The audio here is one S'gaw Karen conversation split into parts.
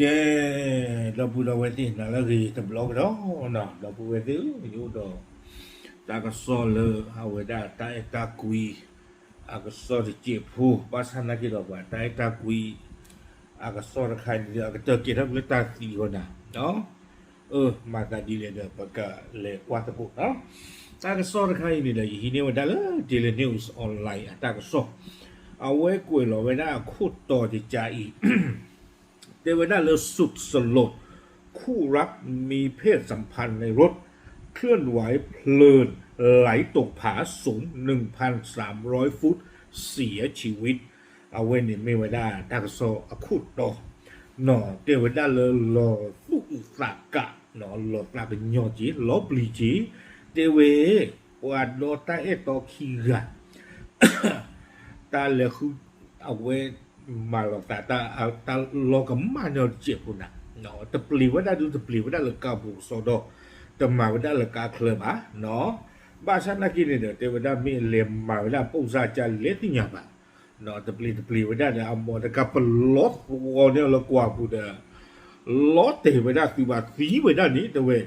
ကဲ, ဒီပုၢ်ဒီဝဲၢ်သ့ၣ် နၤလၢအဂ့ၤတဘျီကဒီး, ဒီပုၢ်ဝဲၢ်သ့ၣ်ဧၢ, ယအိၣ်ဒီးတၢ်ကစီၣ်လၢအဝဲဒၣ်တၢ်အဲၣ်တၢ်ကွံ အကစီၣ်တစဲးဖိ, ဘၣ်ဆၣ်နာ်က့ဒီး ပှၤတၢ်အဲၣ်တၢ်ကွံ အကစီၣ်တခါအံၤန့ၣ်ဒီး အကတၢၢ်ကဲထီၣ်လၢတၢ်သံအဂီၢ်နၤ, အၢ မၤသးဒ်လဲၣ်ဒီး ပကလဲၤကွၢ်သကိးနီၤ. တၢ်ကစီၣ်တခါအံၤန့ၣ်ဒီး ယဟံးန့ၢ်ဝဲဒၣ်လၢ Daily News Online အတၢ်ကစီၣ်, အဝဲကွဲးလီၤဝဲဒၣ်အခိၣ်တီတကးအံၤ တဲဝဲဒၣ်လၢ สุดสลด คู่รักมีเพศสัมพันธ์ในรถ เคลื่อนไหวเพลิน ไหลตกผาสูง หนึ่งพันสามร้อยฟุต เสียชีวิต အဝဲန့ၣ်မ့ၢ်ဝဲဒၣ်တၢ်ကစီၣ်အခိၣ်တီ, နီၤ တဲဝဲဒၣ်လၢလီၤသူၣ်အုးသးကး, နီၤ လီၤသးကညီၤက့ၤ လီၤပျံၤက့ၤ, တဲဝဲ ပှၤဒီတၢ်အဲၣ်တီခံဂၤ တၢ်လဲၤဃု အဝဲမၤလိာ်သး တၢ်လီၤကမၣ်ညီတစဲးဖိနၤ, တပျံၤဝဲဒၣ်ဒုး တပျံၤဝဲဒၣ်လၢကါဘိကစီဒီ, တမၤဝဲဒၣ်လၢကါချၢဘၣ်, ဘၣ်ဆၣ်နာ်က့န့ၣ်ဒီး တဲဝဲဒၣ်မ့ၢ်အလဲၤမၤဝဲဒၣ် ပိၣ်စၢ်ကလဲၣ်သ့ၣ်ညါဘၣ်, တပျံၤတပျံၤဝဲဒၣ်ဒီး အမိၢ်တကးပလီၤသဝီန့ၢ်လၢကွၢ်ပူၤဒီး လီၤတဲာ်ဝဲဒၣ်သုးဘၣ်သံဝဲဒၣ်န့ၣ် တဲဝဲ,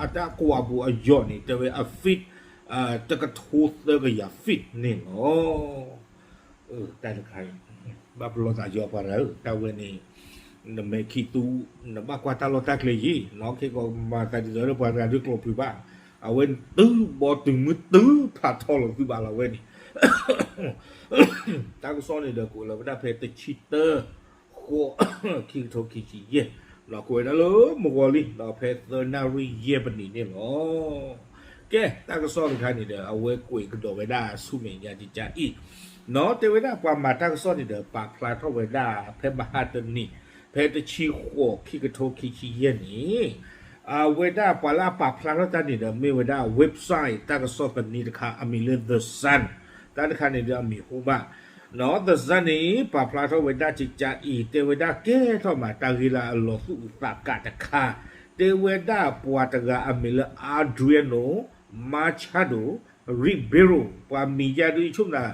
အတၢ်ကွၢ်ပူၤအယိာ်န့ၣ် တဲဝဲအ feet တကထိသၢကယၤ feet န့ၣ်လီၤ. တၢ်တခါအံၤ ဘၣ်ပလီၢ်သးယီၤပှၤတဂၤဧၢ, တၢ်ဝဲန့ၣ် နမဲာ်ခံးသူ နဘၣ်ကွၢ်တၢ်လီၢ်တၢ်ကျဲယံၤ, ခဲကီးမၤသးဒ်သိးလၢပှၤတဂၤဒုးကျိးဖုးဘၣ်, အဝဲတုၤဘီတုၤမုၢ်တုၤဖးထီလီၤသုးဘၣ်လီၤဝဲန့ၣ် တၢ်ကစီၣ်န့ၣ်ဒီး ကွဲးလီၤဝဲဒၣ်ဖဲတဆံတၢ ဃိး ခံကထိခံဆံယဲၢ်, ကွဲးဝဲဒၣ်လၢမုၢ်ဂီၤလံ ဒီးဖဲသၢနၣ်ရံၣ်ယဲၢ်ပနံးန့ၣ်လီၤ. ကဲ တၢ်ကစီၣ်တခါန့ၣ်ဒီး အဝဲကွဲးကဒီးဝဲဒၣ်ဆူမဲာ်ညါကကါအံၤ, နီၤ တဲဝဲဒၣ်ပှၤမၤတၢ်ကစီၣ်န့ၣ်ဒီး ပာ်ဖျါထီၣ်ဝဲဒၣ်ဖဲမဟါတနံၤ ဖဲတဆံဃိး ခံကထိခံဆံယဲၢ်န့ၣ် အဝဲဒၣ်ပှၤလၢအပာ်ဖျါထီၣ်တၢ်န့ၣ်ဒီး မ့ၢ်ဝဲဒၣ် website တၢ်ကစီၣ်သန့တခါ အမံၤလၢ The Sun, တၢ်တခါန့ၣ်ဒီးအမံၤဟူဘၣ်, နီၤ The Sun န့ၣ် ပာ်ဖျါထီၣ်ဝဲဒၣ်ကကါအံၤ တဲဝဲဒၣ်ကဲထီၣ်မးတၢ်ဂ့ၢ်လၢအလီၤသူၣ်အုးသးကးတခါ, တဲဝဲဒၣ်ပှၤတဂၤအမံၤလၢ Adriano Machado Ribeiro ပှၤမံၤယါဒုးယဆိကမိၣ်သး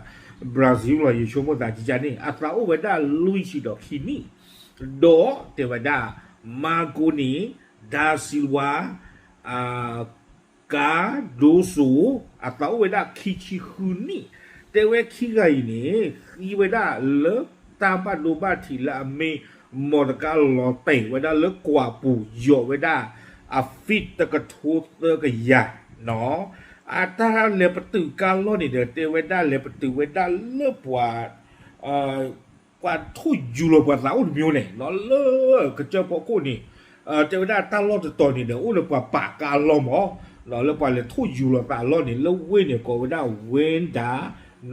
Brazil လီၤ ယဆိကမိၣ်သးကကါန့ၣ် အသးအိၣ်ဝဲဒၣ်လွံၢ်ဆံဒီးခံနံၣ်, ဒီးတဲဝဲဒၣ် Marconi da Silva Cardoso အသးအိၣ်ဝဲဒၣ်ခံဆံဃုနံၣ်, တဲဝဲခံဂၤအံၤန့ၣ် သံဝဲဒၣ်လၢတၢ်ဘၣ်ဒိဘၣ်ထံးလၢအမ့ၢ် မီၢ်တကါလီၤတဲာ်ဝဲဒၣ်လၢကွၢ်ပူၤ ယိာ်ဝဲဒၣ်အ feet တကထိသၢကယၤ, နီၤ အတၢ်လဲၤပတုာ်ကါလီၢ်န့ၣ်ဒီး တဲဝဲဒၣ်လဲၤပတုာ်ဝဲဒၣ်လၢပှၤ ပှၤထိၣ်ယူၤလီၤပှၤသးအိၣ်တမံၤန့ၣ် နီၤ လၢကစၢၢ်ဖီခိၣ်န့ၣ်, တဲဝဲဒၣ်တၢ်လီၢ်တတီၤန့ၣ်ဒီး အိၣ်လၢပှၤပာ်ကါလီၢ်မး, နီၤ လၢပှၤလဲၤထိၣ်ယူၤလီၤသးအလီၢ်န့ၣ် လၢဝ့ၢ်န့ၣ် ကိးဝဲဒၣ် Venda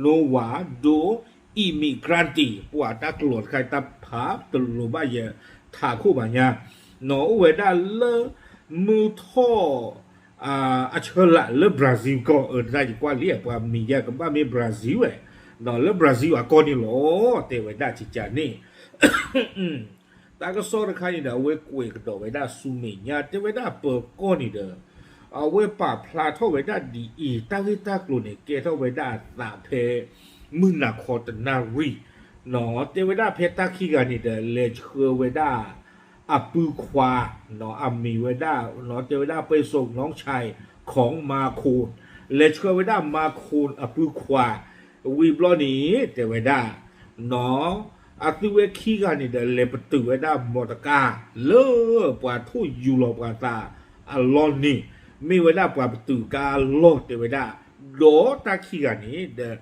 Nova do Imigrante ပှၤတၢ်ကျိာ်တခါအံၤ တၢ်ဖးတလိၤဘၣ်ယဲ ထးခိၣ်ဘၣ်ညါ, နီၤ အိၣ်ဝဲဒၣ်လၢ မုၢ်ထီၣ် အဆၢလးလၢ Brazil ကီၢ် အၢ တၢ်ယကွၢ်လံ ပှၤမံၤယါကဘၣ်မ့ၢ် Brazil ဝဲ, နီၤ လၢ Brazil အကီၢ်န့ၣ်လီၤ တဲဝဲဒၣ်ကကါန့ၣ် တၢ်ကစီၣ်တခါန့ၣ်ဒီး အဝဲကွဲးကဒီးဝဲဒၣ်ဆူမဲာ်ညါ တဲဝဲဒၣ်ပၢၤကီၢ်န့ၣ်ဒီး အဝဲပာ်ဖျါထီၣ်ဝဲဒၣ်ဒ်အံၤ တၢ်ဂ့ၢ်တၢ်ကျိၤန့ၣ် ကဲထီၣ်ဝဲဒၣ်အသးဖဲ မုၢ်နၤခီတနၣ်ရံၣ်, နီၤ တဲဝဲဒၣ်ဖဲတၢ်ခံဂၤန့ၣ်ဒီး လဲၤဆှၢဝဲဒၣ် အပုၢ်ခွါ, နီၤ အမံၤဝဲဒၣ် နီၤ တဲဝဲဒၣ် ไปส่งน้องชายของ Marconi, လဲၤဆှၢဝဲဒၣ် Marconi အပုၢ်ခွါ, ဝံၤဘျီန့ၣ် တဲဝဲဒၣ် နီၤ အသုဝဲခံဂၤန့ၣ်ဒီး လဲၤပတုာ်ဝဲဒၣ်မီၢ်တကါ လၢပှၤထိၣ်ယူၤလီၤပှၤသးအလီၢ်န့ၣ် မ့ၢ်ဝဲဒၣ်ပှၤပတုာ်ကါအလီၢ် တဲဝဲဒၣ်, ဒီးတၢ်ခံဂၤန့ၣ်ဒီး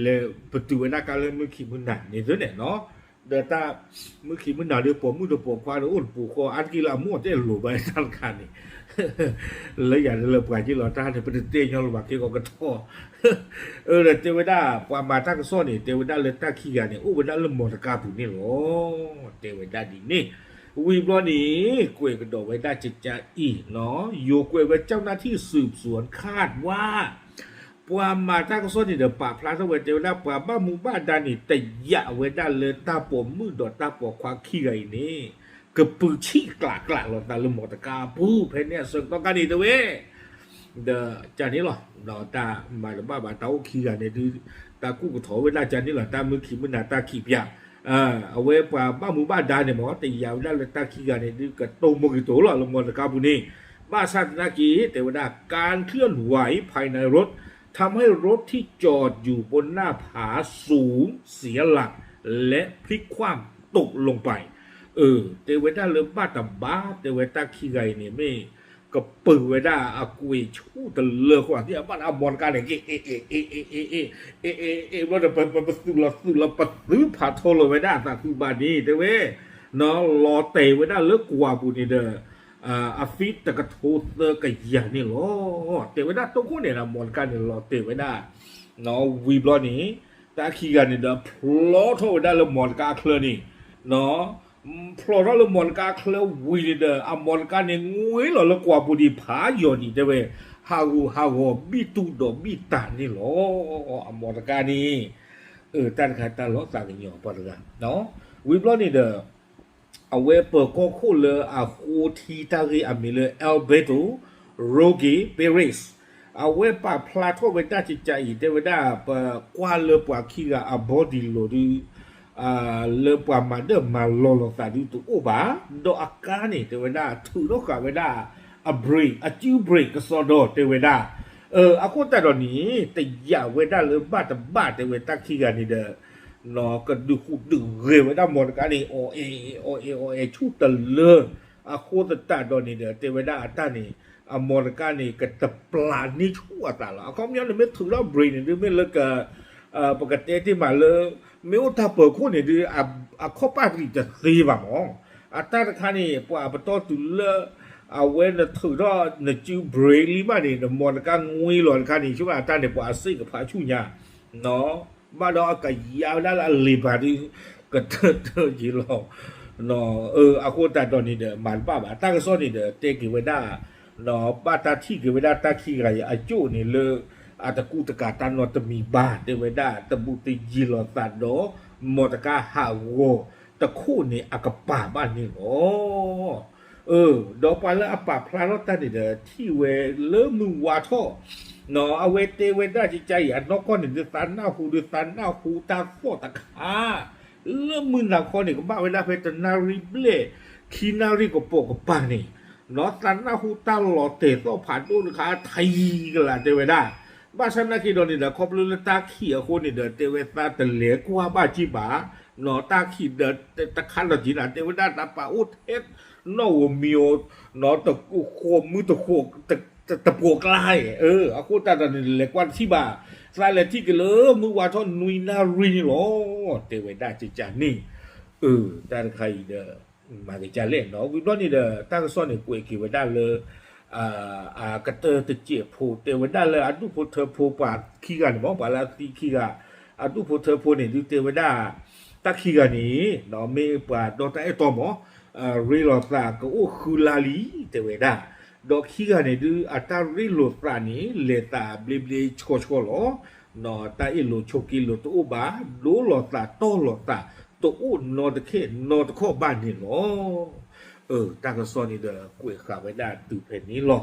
လဲၤပတုာ်ဝဲဒၣ်ကါလၢမုၢ်ခံမုၢ်နၤန့ၣ်သ့န့ၣ်နီၤ, ဒီးတၢ် မုၢ်ခံမုၢ်နၤဒီး ပိာ်မုၣ်ဒီးပိာ်ခွါဒီး အိၣ်တပူၤဃီ အါတက့ၢ်လၢအမိၢ်တဲလိၤဘၣ်တၢ်တခါန့ၣ် လၢယၤဒီးလၢပှၤက့လီၤတၢ်န့ၣ် ပတတဲညီလၢၤဘၣ် ခဲကီးကထီၣ်, ဒီးတဲဝဲဒၣ် ပှၤမၤတၢ်ကစီၣ်န့ၣ် တဲဝဲဒၣ်လၢတၢ်ခံဂၤန့ၣ် အိၣ်ဝဲဒၣ်လၢမီၢ်တကါပူၤန့ၣ်လီၤ, တဲဝဲဒၣ်ဒ်န့ၣ်, ဝံၤဘျီန့ၣ် ကွဲးကဒီးဝဲဒၣ်ကကါအံၤနီၤ ယိၤကွဲးဝဲ เจ้าหน้าที่สืบสวนคาดว่า ပှၤမၤတၢ်ကစီၣ်န့ၣ်ဒီး ပာ်ဖျါထီၣ်ဝဲ တဲဝဲဒၣ် ပှၤဘၣ်မူဘၣ်ဒါန့ၣ် တယာ်ဝဲဒၣ်လၢတၢ်ပိာ်မုၣ်ဒီးတၢ်ပိာ်ခွါခံဂၤအံၤန့ၣ် ကပုာ်ဆံးကျးကျးလိာ်သးလၢမီၢ်တကါအပူၤ ဖဲန့ၣ်အဆၢကတီၢ်ခါန့ၣ်တဲဝဲ, ဒီးကန့ၣ်လီၤ ဒီးတၢ်မၤတဘၣ်ဘၣ် တၢ်အိၣ်ခံဂၤန့ၣ်ဒုး တၢ်ကူၣ်ကထီၣ်ဝဲဒၣ်ကန့ၣ်လီၤ တၢ်မုၢ်ခံမုၢ်နၤတၢ်ခံးပၠး အဝဲပှၤဘၣ်မူဘၣ်ဒါန့ၣ်မ့ၢ် တယာ်ဝဲဒၣ်လၢတၢ်ခံဂၤန့ၣ် ဒုးကတိၤမိၢ်ဂ့ၤတိၤလီၤလၢမီတကါပူၤန့ၣ်, ဘၣ်ဆၣ်သနာ်က့ တဲဝဲဒၣ် การเคลื่อนไหวภายในรถ ทำให้รถที่จอดอยู่บนหน้าผาสูงเสียหลักและพลิกคว่ำตกลงไป เออ တဲဝဲဒၣ်လၢဘၣ်တဘၣ် တဲဝဲတၢ်ခံဂၤအံၤန့ၣ် မ့ၢ်ကပၢၤဝဲဒၣ်အကွံာ်ဆူၣ်တလၢဃီ သ့ၣ်အဘၣ်လၢအမီတကါန့ၣ် အ့ၣ် အ့ၣ် အ့ၣ် အ့ၣ် အ့ၣ် အ့ၣ် အ့ၣ် ဘျီဒီး ပသုးလီၤသုးလီၤ ပသုးဖးထီလိာ်ဝဲဒၣ်အသးသုးဘၣ်န့ၣ် တဲဝဲ လီၤတဲာ်ဝဲဒၣ်လၢကွၢ်ပူၤန့ၣ်ဒီး အသံတကထိသၢကယၤန့ၣ်လီၤ. တဲဝဲဒၣ်တိၢ်ခိၣ်န့ၣ် အမီတကါန့ၣ် လီၤတဲာ်ဝဲဒၣ် ဝံၤဘျီန့ၣ် တၢ်ခံဂၤန့ၣ်ဒီး ဖျီထီၣ်ဝဲဒၣ်လၢမီတကါအချၢန့ၣ် ဖျီထီၣ်လၢမီတကါအချၢဝံၤန့ၣ်ဒီး အမီတကါန့ၣ် ငွ့လီၤလၢကွၢ်ပူၤဒံးဖးယိာ်ဒံး တဲဝဲ ဟးဂူာ်ဟးဂီၤဘံၣ်တူၢ်ဒီးဘံၣ်တၢ်န့ၣ်လီၤ. အမီတကါန့ၣ် အတၢ်တခါတၢ်လီၤသးကညီၤပှၤတဂၤ ဝံၤဘျီန့ၣ်ဒီး အဝဲပၢၤကီၢ်ခိၣ်လၢအဃိထံတၢ်ဂ့ၢ်အမံၤလၢ Alberto Roque Perez အဝဲပာ်ဖျါထီၣ်ဝဲတၢ်ကကါအံၤ တဲဝဲဒၣ် ပကွၢ်လၢပှၤခံဂၤအဘီဒံးလိၤဒုး လၢပှၤမၤဒၢၣ်မၤလီၤလိာ်သးဒုးတအိၣ်ဘၣ်, ဒီးအကါန့ၣ် တဲဝဲဒၣ် ထုးထီၣ်ဃာ်ဝဲဒၣ် အ brake အစု brake ကစီဒီ တဲဝဲဒၣ် အဃိသတးဒီးန့ၣ် တယာ်ဝဲဒၣ်လၢဘၣ်တဘၣ် တဲဝဲတၢ်ခံဂၤန့ၣ်ဒီး ကဒုးဃူဒုးဂဲၤဝဲဒၣ်မီတကါန့ၣ် အီၣ်အီၣ်အီၣ်အီၣ်အီၣ်ဆူၣ်တလၢ အဃိသတးဒီးန့ၣ်ဒီး တဲဝဲဒၣ်အတၢ်န့ၣ် အမီတကါန့ၣ် ကတပျးန့ၢ်ဆူၣ်အသးလီၤ. အခီပညီန့ၣ် မ့ၢ်ထုးထီၣ် brake န့ၣ်ဒုး မ့ၢ်လၢက ပကတဲတ့ၢ်မးလၢ မ့ၢ်အိၣ်တၢ်ပၢၤခိၣ်န့ၣ်ဒုး အခီၣ်ပၣ်တရံးတသ့ဘၣ်မး, အတၢ်တခါန့ၣ် ပှၤပတီၢ်တုၤလၢ အဝဲနထုးထီၣ်နစု brake လံမးန့ၣ် နမီတကါငွ့လီၤတခါန့ၣ် ဆိဘၣ်အတၢ်န့ၣ် ပှၤအစ့ၣ်ကဖးဆူၣ်ညါ ဘၣ်ဒီးအကယါဝဲဒၣ်လၢအလံာ်ပာ်ဒုး ကတၢၢ်တၢၢ်ယံၤလီၤ. အဃိသတးဒီးန့ၣ်ဒီး မၤတဘၣ်ဘၣ် တၢ်ကစီၣ်န့ၣ်ဒီး တဲက့ၤဝဲဒၣ် ဘၣ်တၢ်ထံၣ်က့ၤဝဲဒၣ်တၢ်ခံဂၤအံၤအကၠိၣ်န့ၣ်လၢ အတကူတကၤတၢ်နီတမံၤဘၣ် တဲဝဲဒၣ် တဘူးတယံၤလိာ်သးဒီး မီတကါဟးဂီၤတခိၣ်န့ၣ်အကပၤဘၣ်န့ၣ်လီၤ. ဒီးပှၤလၢအပာ်ဖျါထီၣ်တၢ်န့ၣ်ဒီး ထံၣ်ဝဲလၢမုၢ်ဝါထီၣ် အဝဲတဲဝဲဒၣ်ကကါအံၤ အနီၢ်ကီၢ်န့ၣ်ဒုး သးနၢ်ဟူဒုး သးနၢ်ဟူတၢ်သီၣ်တခါ လၢမုၢ်နၤခီန့ၣ် ကဘၣ်ဝဲဒၣ်ဖဲတနၣ်ရံၣ်ဘျဲၣ် ခံနၣ်ရံၣ်ကပိာ်ကပၤန့ၣ် သးနၢ်ဟူတၢ်လီၤတဲာ်သီၣ်ဖးဒိၣ်တခါ ထံကလးတဲဝဲဒၣ် ဘၣ်ဆၣ်နာ်က့ဒီးန့ၣ်ဒီး ခီဖျိလၢတၢ်ခံးအဃိန့ၣ်ဒီး တဲဝဲသးတလဲၤကွၢ်ဘၣ်က့ၤဘၣ် တၢ်ခံးဒီးတခါလီၤက့ၤနၤ တဲဝဲဒၣ်တၢ်ပာ်အိၣ်ထဲနီၣ်ဧိၤမံၤဧိၤ တဃိးမုၢ်တဃိး တပိာ်ကျါအံၤ အဃိသတးဒီးန့ၣ် လဲၤကွၢ်တထံၣ်ဘၣ် သးလဲၤထံၣ်က့ၤလၢမုၢ်ဝါထီၣ်နွံနၣ်ရံၣ်န့ၣ်လီၤ တဲဝဲဒၣ်ကကါန့ၣ် တၢ်တခါအံၤဒီး မၤကကါလဲၣ်နီၤ ဝံၤဘျီန့ၣ်ဒီး တၢ်ကစီၣ်န့ၣ် ကွဲးက့ၤဝဲဒၣ်လၢ အကတၢၢ်တစဲးဖိ တဲဝဲဒၣ်လၢအဒူၣ်ဖိထၢဖိပှၤခံဂၤန့ၣ်မး ပှၤလၢအသံခံဂၤ အဒူၣ်ဖိထၢဖိန့ၣ်ဒုးတဲဝဲဒၣ် တၢ်ခံဂၤန့ၣ် မ့ၢ်ပှၤဒီတၢ်အဲၣ်တီမး ရ့လိာ်သးကအိၣ်ဃုလါလံ တဲဝဲဒၣ် ဒီးခံဂၤန့ၣ်ဒုး အတၢ်ရ့လိာ်သးန့ၣ် လဲၤသးဘျ့ဘျ့ဆှီဆှီလီၤ. တၢ်အ့ၣ်လိာ်ဆိးက့လိာ်တအိၣ်ဘၣ် ဒိလိာ်သးတီၢ်လိာ်သး တအိၣ်နီတခဲနီတခီၣ်ဘၣ်န့ၣ်လီၤ. တၢ်ကစီၣ်န့ၣ်ဒီး ကွဲးဃာ်ဝဲဒၣ်တုၤဖဲန့ၣ်လီၤ.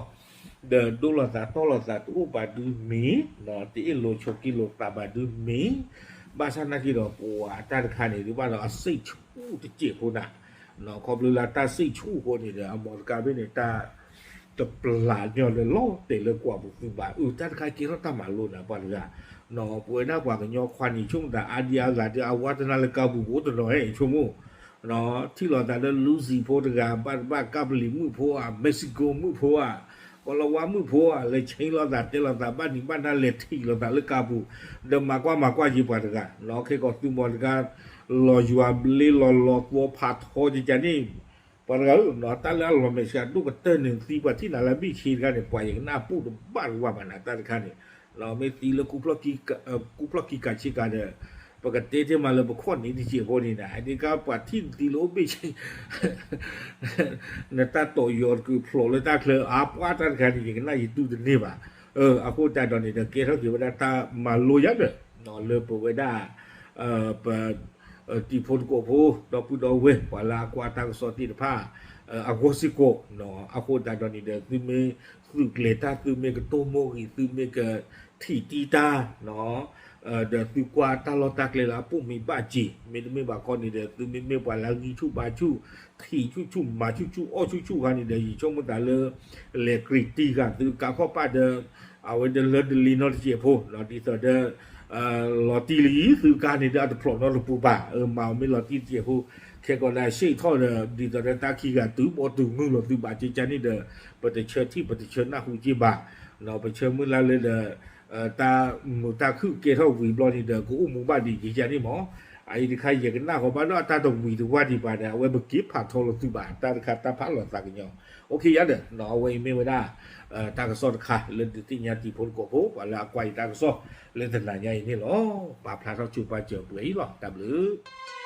ဒီးဒိလိာ်သးတီၢ်လိာ်သးတအိၣ်ဘၣ်ဒုးမ့ၢ် တအ့ၣ်လိာ်ဆိးက့လိာ်သးဘၣ်ဒုးမ့ၢ် ဘၣ်ဆၣ်နာ်က့ဒီး ပှၤတၢ်တခါန့ၣ် ဒုးဘၣ်ဒီးအစ့ၣ်ဆူၣ်တစဲးဖိနၤ ခီဖျိလၢတၢ်စ့ၣ်ဆူၣ်အဃိန့ၣ်ဒီး အမီတကါဘ့ၣ်န့ၣ် တၢ်တပျးညီလၢလီၤတဲာ်လၢကွၢ်ပူၤသုးဘၣ် အၢ တၢ်တခါကဲထီၣ်တၢ်မၤလိနၤပှၤတဂၤ ပဝဲဒၣ်ပှၤကညီခွါန့ၣ် ဆိကမိၣ်သးအါဒံအါဂၤဒီး အဝါတနါလၢကါပူၤကအိၣ်တနီၤဟဲဆိကမိၣ် ထံၣ်လိာ်သးလၢ လူစံဖိတဂၤ ဘၣ်တဘၣ်ကပလံၤမုၣ်ဖိဧါ မက္ကဆီကိုမုၣ်ဖိဧါ ကီၤလၤဝါမုၣ်ဖိဧါ လဲၤဆဲးလိာ်သးတဲလိာ်သး ဘၣ်နံၤဘၣ်နၤလဲၤထံၣ်လိာ်သးလၢကါပူၤ ဒီးမၤကွၢ်မၤကွၢ်ယ့ၤပှၤတဂၤ ခဲကီးသုးမီၤတဂၤ လီၤယွၤဘျ့လီၤလီၤသီဖးထီကကန့ၣ် ပှၤတဂၤဧၢ တၢ်လၢအလီၤမဲာ်ဆှးဒိၣ်ကတၢၢ်န့ၣ် သံပှၤထံၣ်နၤလၢအဘ့ၣ်ဆ့တခါန့ၣ် ပှၤယကနၣ်ပူၣ်တဘၣ်တဝါဘၣ်နၤတၢ်တခါန့ၣ် မ့ၢ်သံလၢ ကူၣ်ဖျီၣ်ကံကးဆ့ကၤဒီး ပကတဲတ့ၢ်မးလၢပခီၣ်န့ၢ်တစဲးဖိန့ၣ်နၤ ဒ်ကါပှၤထံၣ်နသံလၢအိၣ်ဘ့ၣ်ဆ့ နတၢ်တီၢ်ယီၤတကုးဖျိးလၢတၢ်ချၢ အါပှၢ်တၢ်တခါန့ၣ် ယကနၣ်ယတူၢ်တန့ၢ်ဘၣ်. အဃိသတးဒီးန့ၣ်ဒီး ကဲထီၣ်က့ၤဝဲဒၣ်တၢ်မၤလိယါဒီး လၢပဝဲဒၣ် ပ တံၤဖိသကိးဖိ ဒီပုၢ်ဒီဝဲၢ် ပှၤလၢအကွၢ်တၢ်ကစီၣ်သ့ၣ်တဖၣ် အဂီၢ်စ့ၢ်ကီး အဃိသတးဒီးန့ၣ်ဒီး သုမ့ၢ်သုးကျဲၤတၢ် သုမ့ၢ်ကတိၢ်မိၣ်ဂံၢ် သုမ့ၢ်ကထံၣ်တံၢ်တၢ် ဒီးသုကွၢ်တၢ်လီၢ်တၢ်ကျဲလၢအပိာ်မ့ၢ်ဘၣ်စ့ၢ်, မ့တမ့ၢ်ဘၣ်ခီန့ၣ်ဒီး သုမ့မ့ၢ်ပှၤလၢအဂံၢ်ဆူၣ်ဘါဆူၣ်, ထံၣ်ဆူၣ်ဆူၣ် မၤဆူၣ်ဆူၣ် အီၣ်ဆူၣ်ဆူၣ်ခါန့ၣ်ဒီး ယဆိကမိၣ်သးလၢ လဲၤကြံးတံၢ်ဃာ်သုကါခီၣ်ပၢ်ဒီး အဝဲဒီးလၢတလ့နီတစဲးဖိ ဒ်သိးဒီး လီၤတံၢ်လံသုကါန့ၣ်ဒီး အတဖျိးနီတပူၤဘၣ်, မၤအီၤမ့ၢ်လီၤတံၢ်တစဲးဖိ ခဲကိးဒၣ်ဆ့ၣ်ထီၣ်ဒီး ဒ်သိးဒီးတၢ်ခံဂၤတုၤဘီတုၤမုၢ်လီၤသုဘၣ်က့ကန့ၣ်ဒီး ပတဆၢထံၣ် ပတဆၢနၢ်ဟူက့ဘၣ်, ပဆၢမုၢ်လၢ်လၢဒီး တၢ်မုာ်တၢ်ခုၣ်ကဲထီၣ်ဝံၤဘျီန့ၣ်ဒီး ကအိၣ်မူဘၣ်ဒံးက့ယါန့ၣ်မး, အအံၤတခါယကနၣ်ဃီဘၣ်ဒီးအတၢ်တဝံၤတဝါဒံးဘၣ်ဒီး အဝဲပက့ၤဖးထီလိာ်သုဘၣ် တၢ်တခါတၢ်ဖးလီၤသးကညီၤ, အိၣ်ခ့ယါဒီး အဝဲအံၤမ့ၢ်ဝဲဒၣ် တၢ်ကစီၣ်တခါလၢဒုးသ့ၣ်ညါတံၤဖိသကိးဖိ ပှၤလၢအကွၢ်ယတၢ်ကစီၣ်လၢတနၤညါအံၤန့ၣ်လီၤ. ပာ်ဖျါထီၣ်ဆိပာ်စၢၤပှဲၤအံၤလီၤ. တၢ်ဘျုး